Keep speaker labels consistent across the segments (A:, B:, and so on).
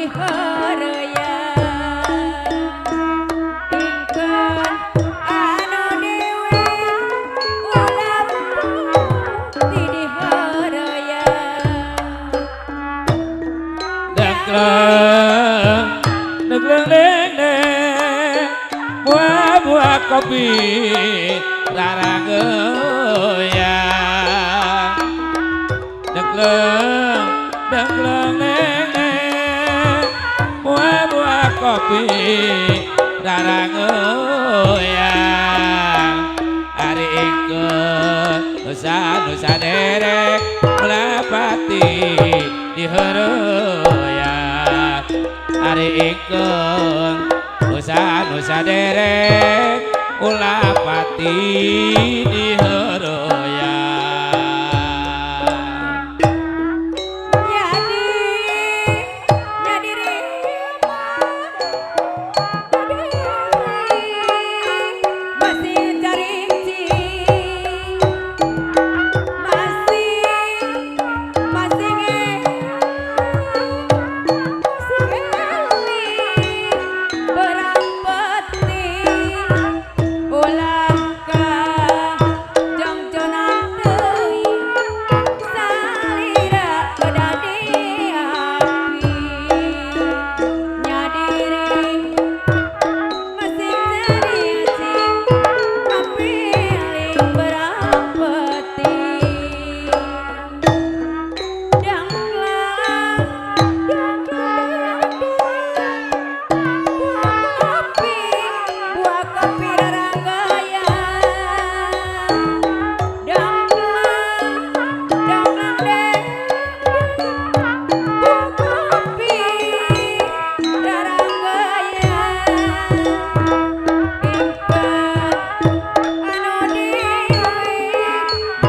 A: Diheureuyan Ingkeun anu dewe ulah pati diheureuyan.
B: Dengkleng dengkleng deng deng buah-buah kopi raranggoyang. Dengkleng dengkleng deng deng buah-buah kopi raranggoyang. Ari ingkeun nusa nusa derek ulah pati diheureuyan. Ari ingkeun nusa nusa derek ulah pati diheureuyan.
A: Jadi nyadiri masih cari masih masih masih eling berang peti ulah ka jongjonan teuing salira kedadi api nyadiri masih cari kapiling berang peti danglang danglang buah kopi buah kopi raranggayan danglang danglang deng buah kopi raranggayan ingkeun anu dewe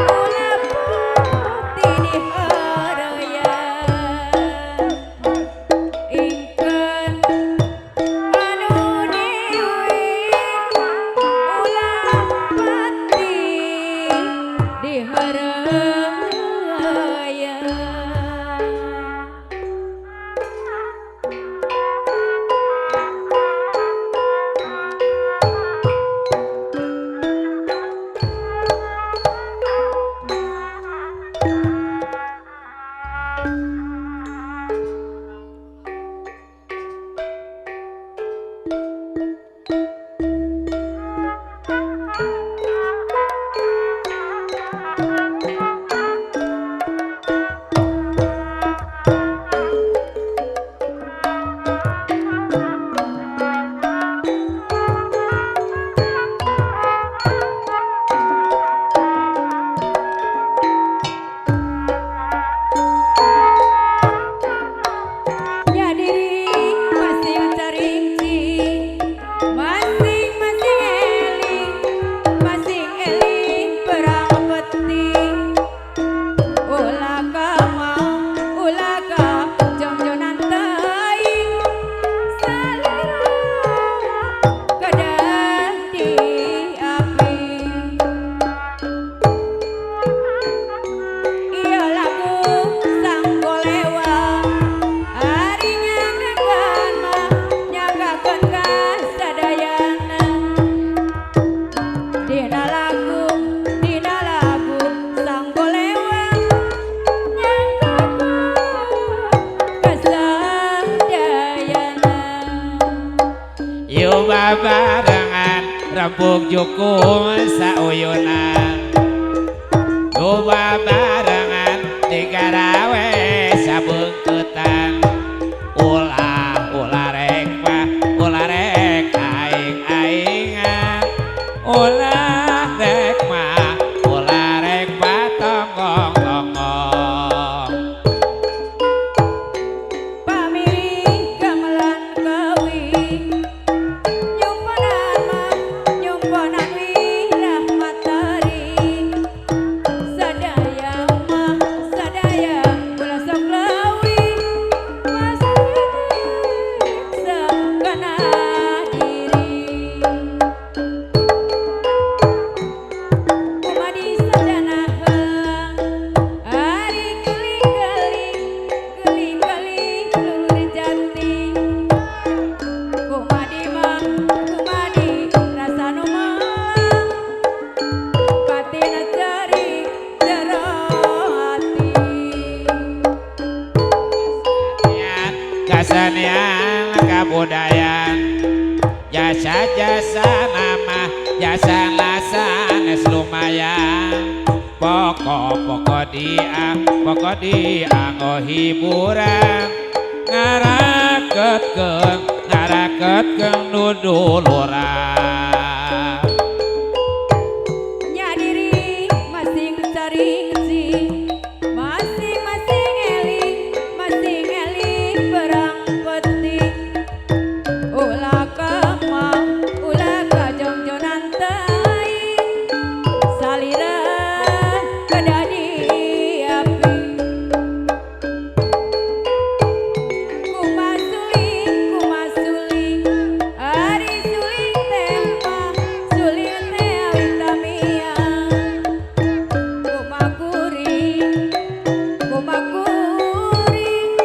A: ulah pati diheureuyan ingkeun anu dewe ulah pati diheureuyan. Nyadiri masing carinci masing-masing eling masing eling perang peti ulah ka mau ulah ka jongjonan teuing salira kedadi api. Ieu lagu Sanggolewa ari nyanggakeun mah nyanggakeun ka sadayana dina lagu Sanggolewa nyanggakeun ka sadayana.
B: Yo babarengan rembug jukung sauyunan. Yo babarengan digarawe sabeungkeutan. Ulah ulah rek mah ulah rek aing-aingan. Ulah rek mah ulah rek patonggong-tonggong.
A: Pamiri gamelan kawi nyumponan mah nyumponan wirah matari sadaya.
B: Kasenian kabudayaan jasa-jasa nama jasa sanes lumayan pokok-pokok dianggo hiburan ngaraketkeun ngaraketkeun duduluran
A: nya diri masing caringcing masing-masing eling masing eling perang penting ulah kemah ulah kajongjonan teuing salira kedah diapi kumasuling ari suling teh mah suling teh awit kumakuring kumakuring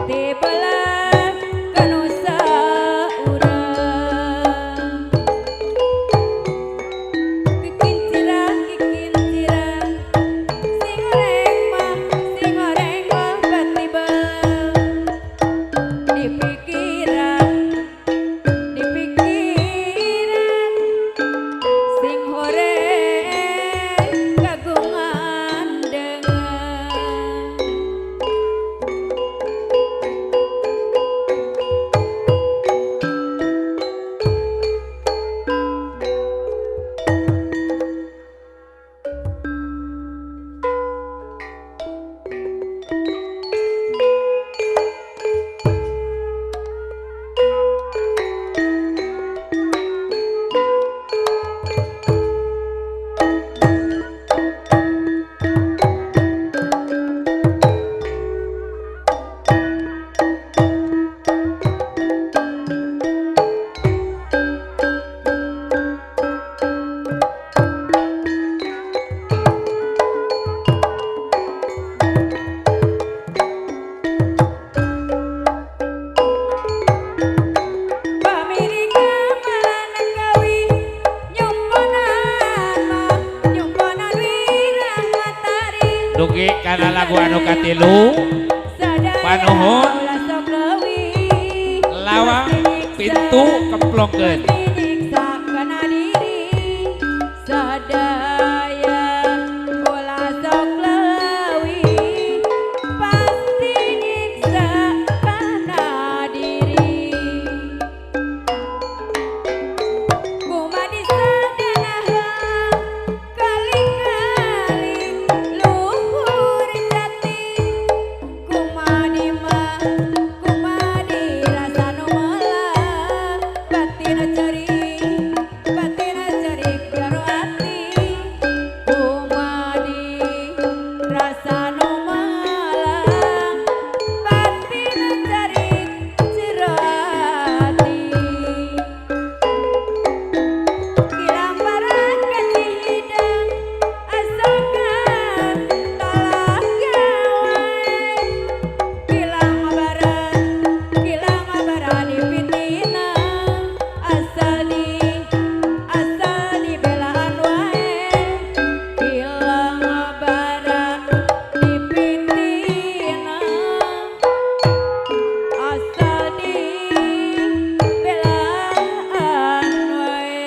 A: tibelah kanu saurang kikincirang kikincirang sing goreng mah batibel di pikiran di pikiran sing horeng kagungan dengan. Pamiri gamelan kawi nyumponan mah nyumponan wirang matari
B: dugi kana lagu anu katilu
A: sadaya
B: Panuhun.
A: ulah sok leuwih
B: lawang pintu kemplongkeun
A: nyiksa kana diri sadaya ulah sok leuwih pasti nyiksa kana diri kumadi sadanaha kali-kali luhur jati kumadi mah kumadi rasa nu melah batin cerik jero ati kumadi rasa nu melah batin cerik jero ati kilang barang kasih hidang asalkan talah gawe kilang bara dipitina asal dibelaan wae kilang bara dipitina asal dibelaan wae.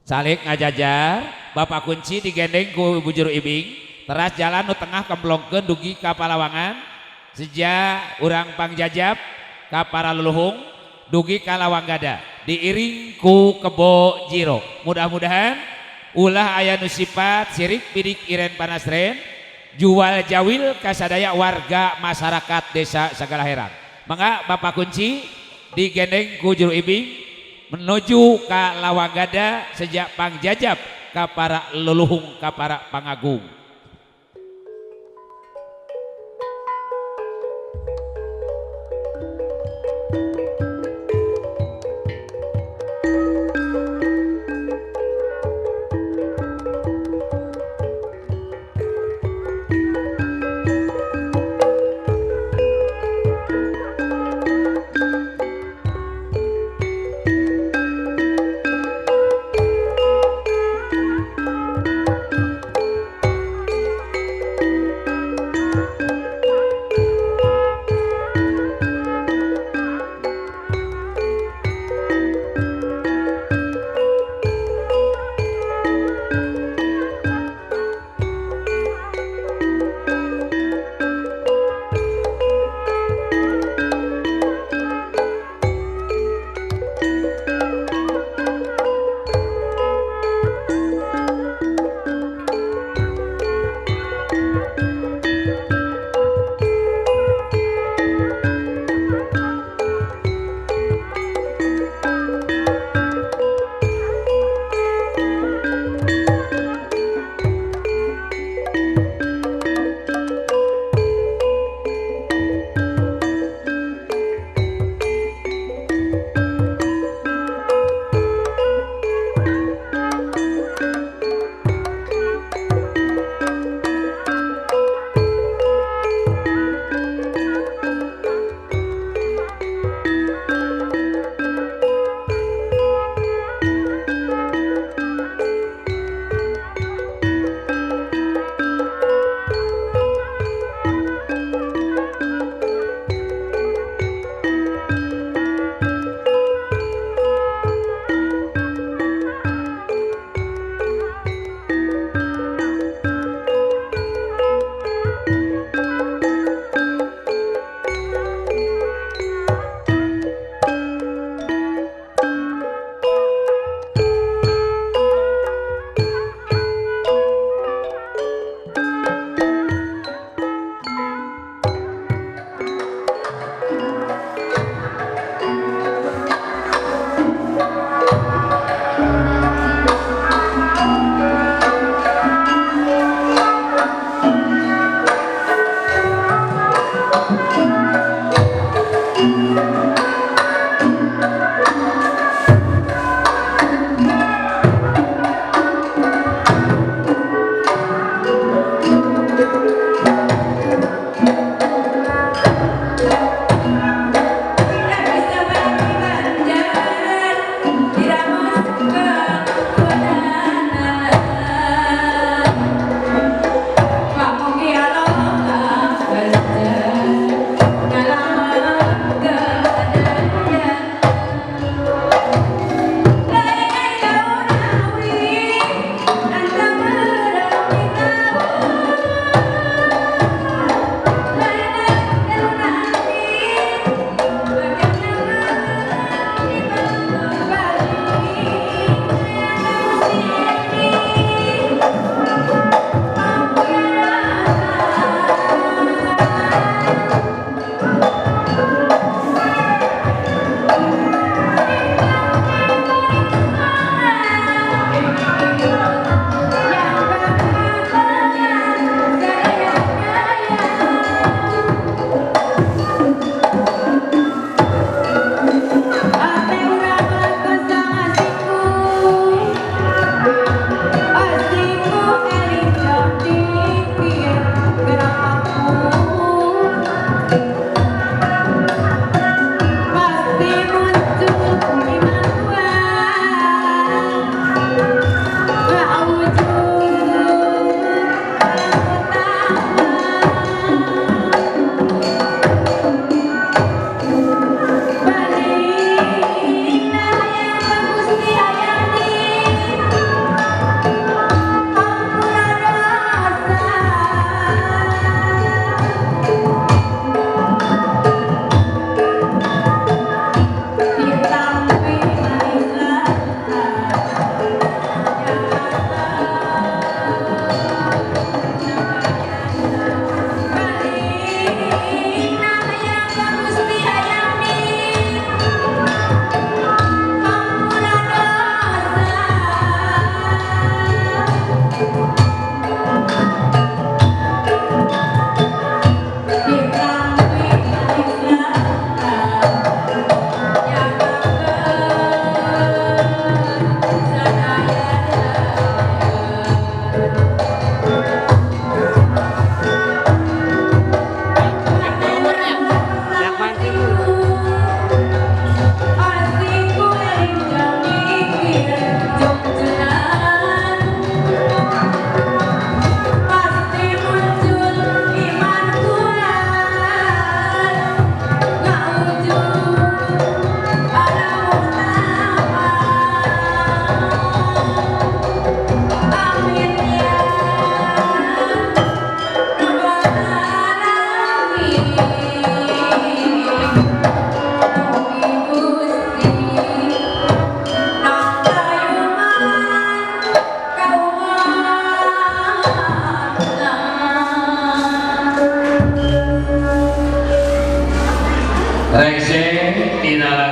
B: Salik ngajajar bapak kunci digendeng ku bujur ibing teras jalan nu tengah kemplongkeun dugi ka palawangan seja urang pangjajab ka para luluhung dugi ka lawang gada diiring ku kebo jiro mudah-mudahan ulah aya nu sifat sirik bidik iren panasren jual jawil kasadaya warga masyarakat desa Sagala Herang. Mangga bapak kunci digendeng ku juru ibing menuju ka Lawang Gada sejak pangjajab ka para luluhung ka para pangagung.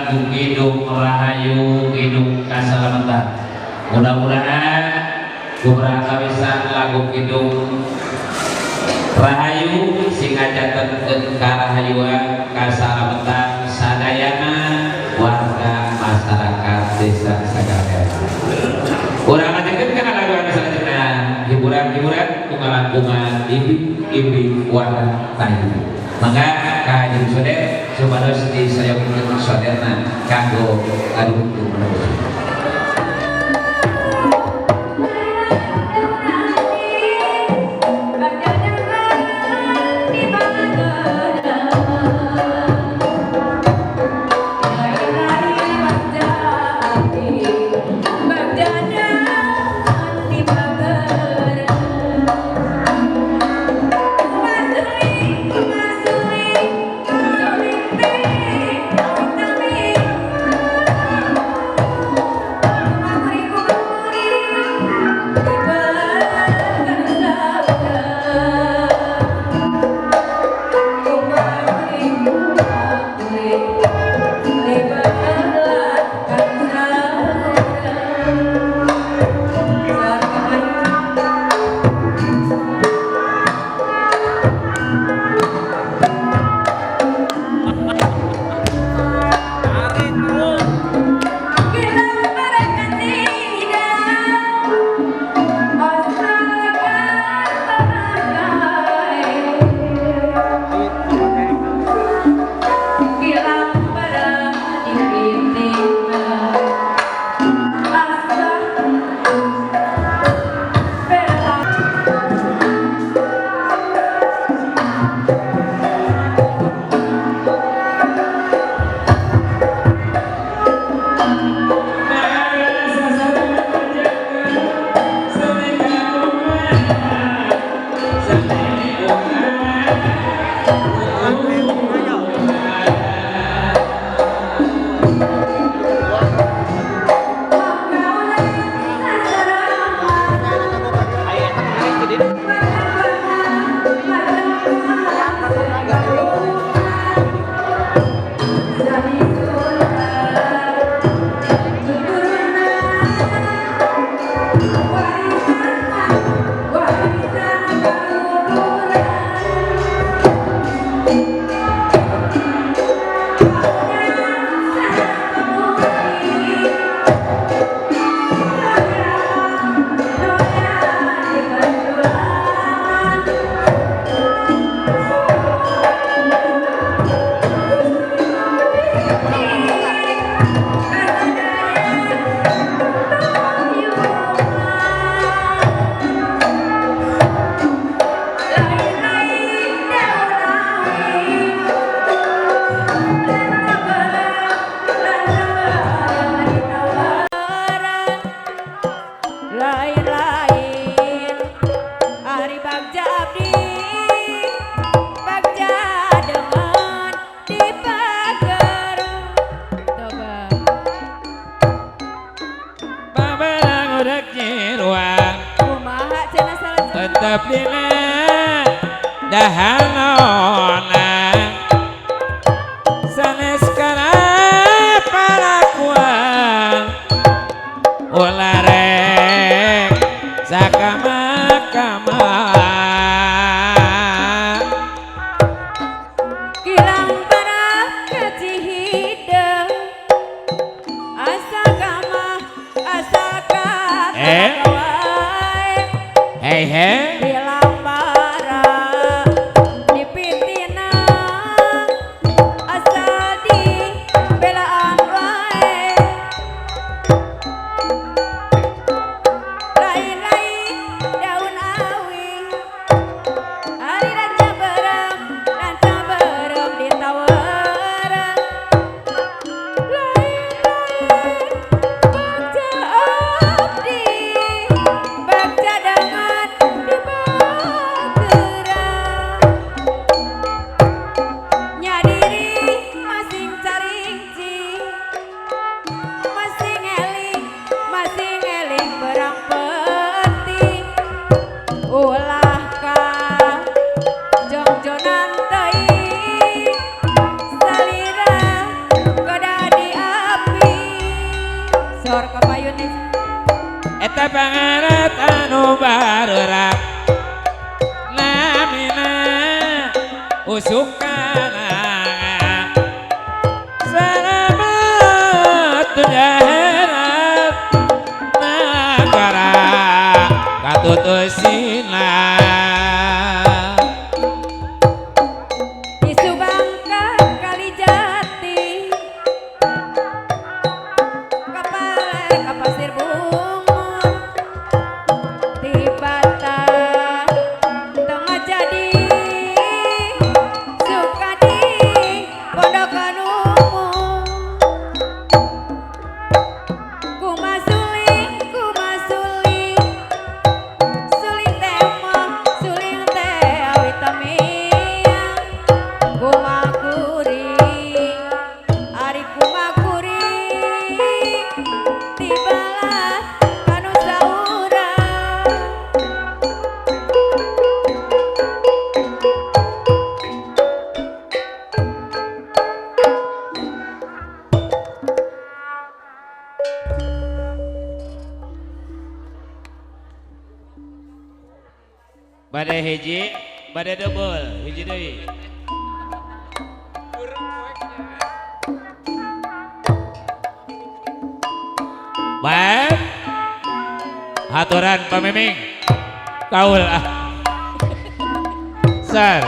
B: Lagu Kidung Rahayu, Kidung Kasalamatan. Mudah-mudahan kuberakawisan lagu Kidung Rahayu sing ngajatenkeun karahayuan kasalamatan sadayana warga masyarakat desa Sagala. Urang lanjutkeun kana lagu anu salajengna, hiburan-hiburan kungalan-kungan ibing-ibing warna tayu. Mangga ka Juru Soder supados disayogikeun soderna kanggo ngaduhungkeun.
A: Lain-lain Ari Bagja abdi Bagja dengan di pagar coba
B: Babarang udah nyiruang
A: kumaha cenah salah
B: tetep dina dahanona sanes kana palakuan ulah rek sakama-kama.
A: Kilang bara kacihideng asa kama asa ka
B: Eh?
A: wae.
B: Hei hei.
A: Kilang bara dipitina asa di belaan wae. Lain-lain daun awi ari ranca berem ditawaran. Lain-lain bagja abdi bagja dengan di.
B: Pangarat anu barurak namina usuk kalanga selamat dunia herat nagara katutusina.
A: Di Subang ka Kalijati kapal ka Pasir Bungur di Batang tengah jadi Sukadi Pondokan Umum kumasuling kumasuling suling teh mah suling teh awitamiang kumakuri ari kumakuri tibalah kanu saurang.
B: Bade hiji, bade double, hiji deui. Baik. Haturan pamiming. Kaul ah. Sar.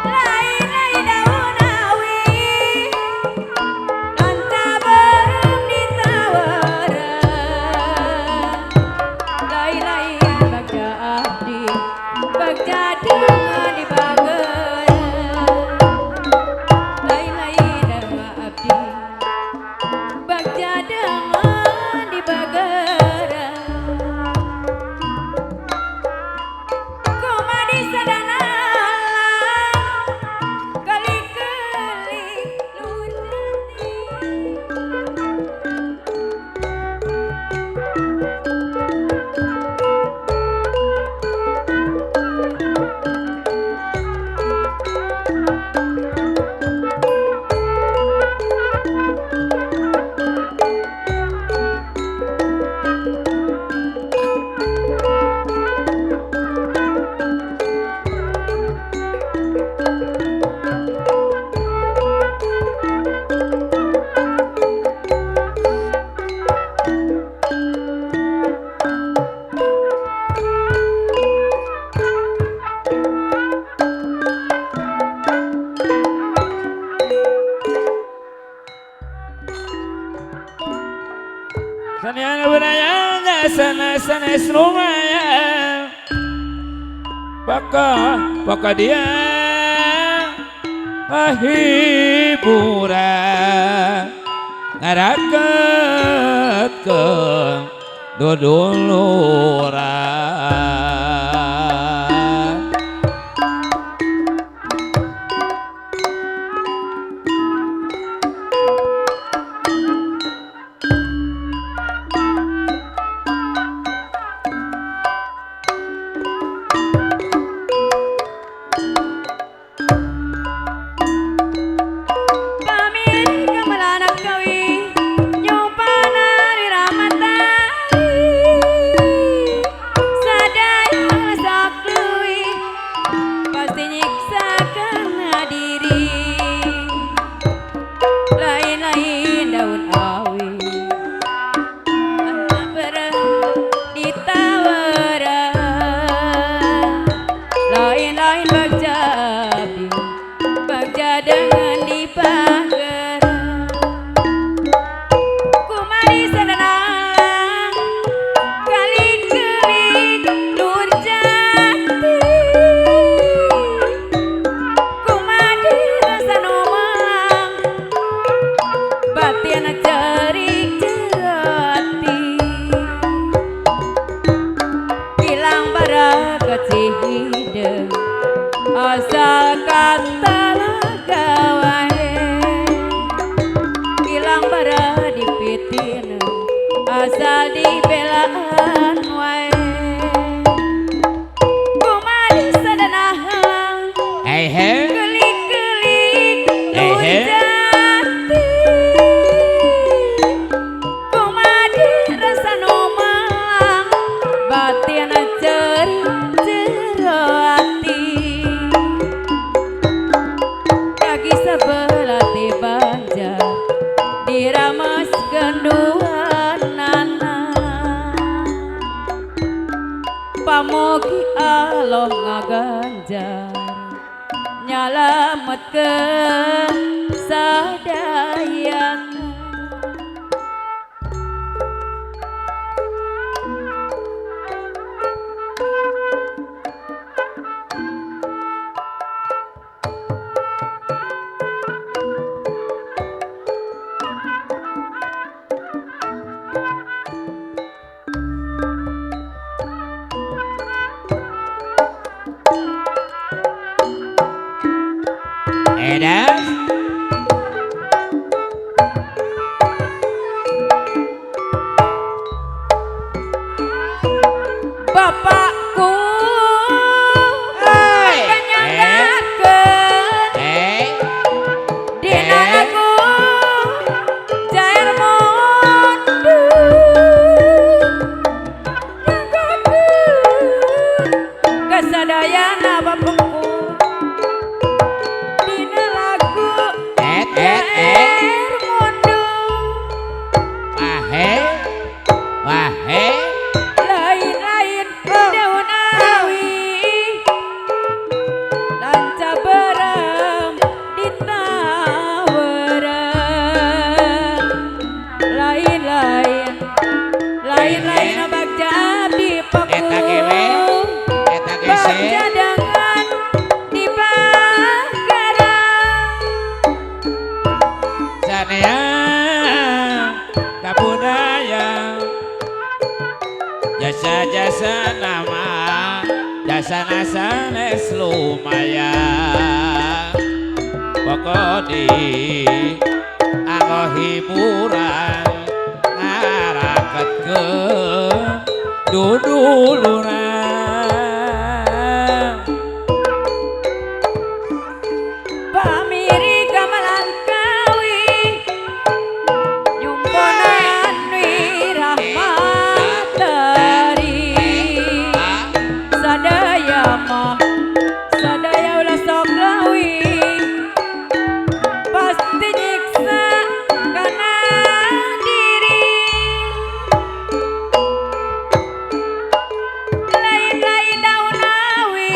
A: Lain-lain daun awi Anta beureum ditawaran Lain-lain bagja abdi bagja dengan dibageran Lain-lain dharma abdi bagja dengan dibageran Kumadi sadana kali-kali luhur jati.
B: Saniana budaya sana sana lumayan. Paka paka dia hiburan ngaraket ke duduluran.
A: Pamin kemelanak kawi nyumpana di ramatari. Sada Asal kata laga wae ilang bara dipitin asal dibelaan wae kumadi sadanaha
B: Hey hey
A: kelik-kelik
B: Hey, hey.
A: Jati kumadi rasa nu malang batin ceri jero ati kaki sebelah ti Banjar diramas genduanana pamogi Allah ngaganjar nyalametkeun sadayana.
B: Edan
A: Bapakku
B: Hey.
A: kanyanggakeun
B: Eh
A: dina lagu Jair Mundu nyanggakeun kasadayana bapakku dina lagu
B: Et et et
A: Jair Mundu
B: Wahe Wahe
A: lain-lain daun awi lanca berem ditaweran lain-lain lain-lain bagja abdi paku
B: Eta gewe Eta gese
A: bagja dangan di Banggaran
B: Sanea kabudaya jasa-jasa nama jasa sanes lumayan pokok di anggo hiburan ngaraketkeun duduluran.
A: Pamiri gamelan kawi nyumponan wirahmatari sadaya mah sadaya ulah sok lawi pasti nyiksa kana diri lain-lain daun awi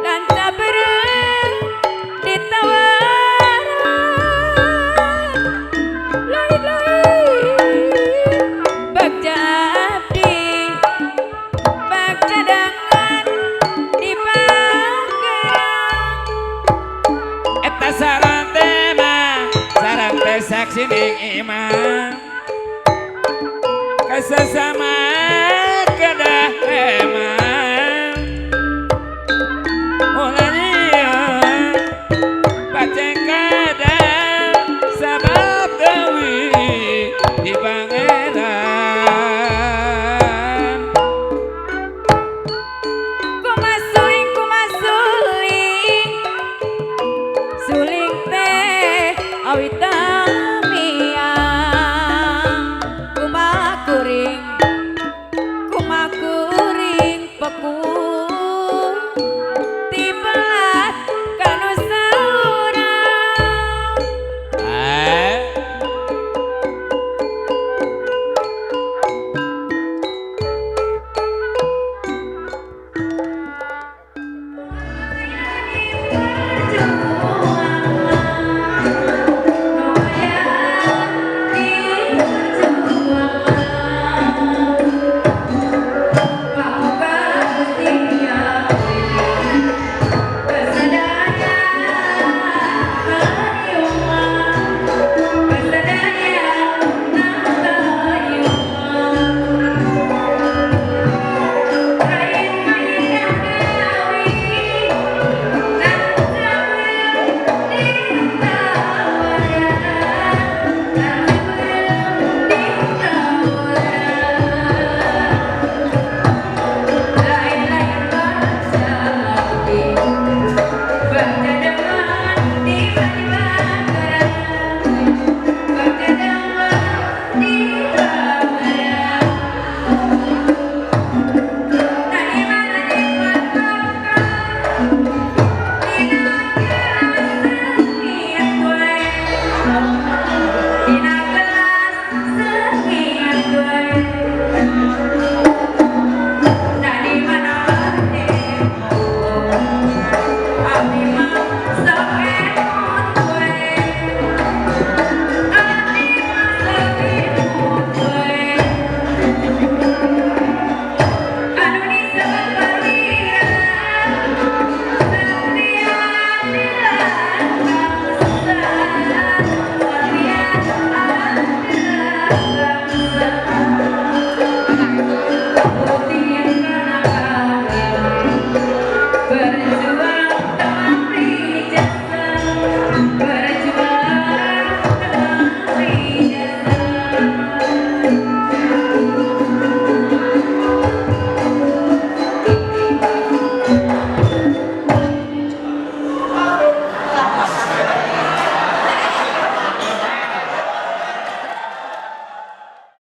A: lanca bereng ditawaran lain-lain bagja abdi bagja dangan di Banggaran
B: Eta saran teh mah saran teh saksi ning iman kasasama